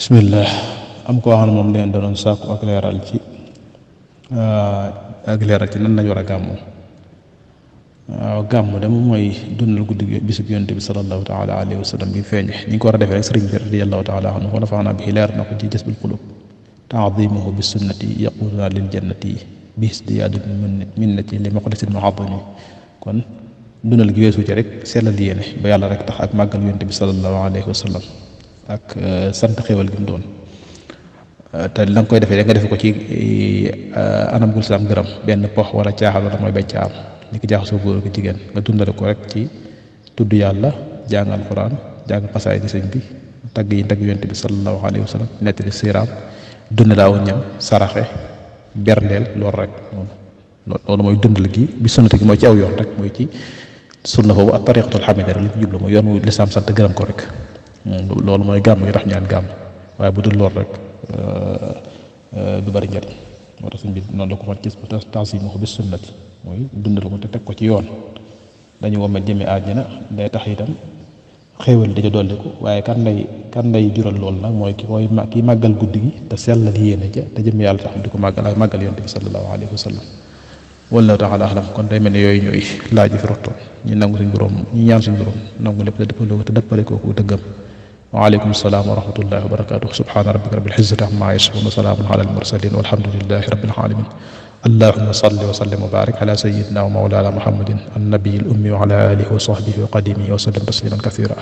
bismillah am koo xam ne moom leen doon sàkku ak leeral ci nan lañ war a gàmmu. waaw gàmmu de moom mooy dundal guddi bisub yonent bi sallallahu taala alayhi wa sallam bi feeñe ni ñu ko war a defee rek sëriñ bi radiyallahu taala anhu wa nafaana bihi leer na ko ci Jazbul Qulub taadimuhu bi sunnati yaquduna lil jannati bi isdiyaadi minnati li maqdasil mu'azzami. kon dundal gi weesu ci rek sellal yéene ba yàlla rek tax ak màggal yonent bi sallallahu alayhi wa sallam ak sant xéwal gi mu doon te la nga koy defee nga defe ko ci anam gu lislaam gërëm benn pox wala caaxaan wala mooy becc am ni ki jaax soo góor ak jigéen nga dundale ko rek ci tudd yàlla jàng alxuraan jàng xasaay di sëñ bi tagg yi tagg yonent bi sallallahu alayhi wa sallam nettali siiraam dundale aw ñam saraxe berndeel loolu rek loolu mooy dundal gi bi sunnati gi mooy ci aw yoon rek mooy ci sunna foofu ak tariqatul hamida rek li ci jublu mooy yoon wu lislaam sant gërëm ko rek loolu mooy gàmm gi tax ñaan gàmm waaye bu dul lool rek du bari njariñ moo tax sëñ bi noonu la ko man gis ta'zimuhu bis sunnati mooy dundal ko te teg ko ci yoon dañu womet jëme àjjana day tax itam xéewal dañu dolliku waaye kan lay jural loolu nag mooy ki màggal guddi gi te sellal yéene ja te jëm yàlla tax di ko màggal yonent bi sallallahu alayhi wa sallam wallahu taala alam. kon day mel ne yooyu ñooy laaj fi rottoon ñu nangu suñ borom ñu ñaan suñ borom nangu lépp te dëppale kooku dëggam. waaleykum salaam wa rahmatullahi wa barakatuh. subhaana rabbika rabbil izzati amma yasifun wa salaamun ala al mursalin walhamdulillahi rabbil alamin. allahumma salli wa sallim wa barik ala sayyidina wa mawlana muhammadin an nabiyil ummi wa ala alihi wa sahbihi wa qadimihi wa sallim tasliman kathira.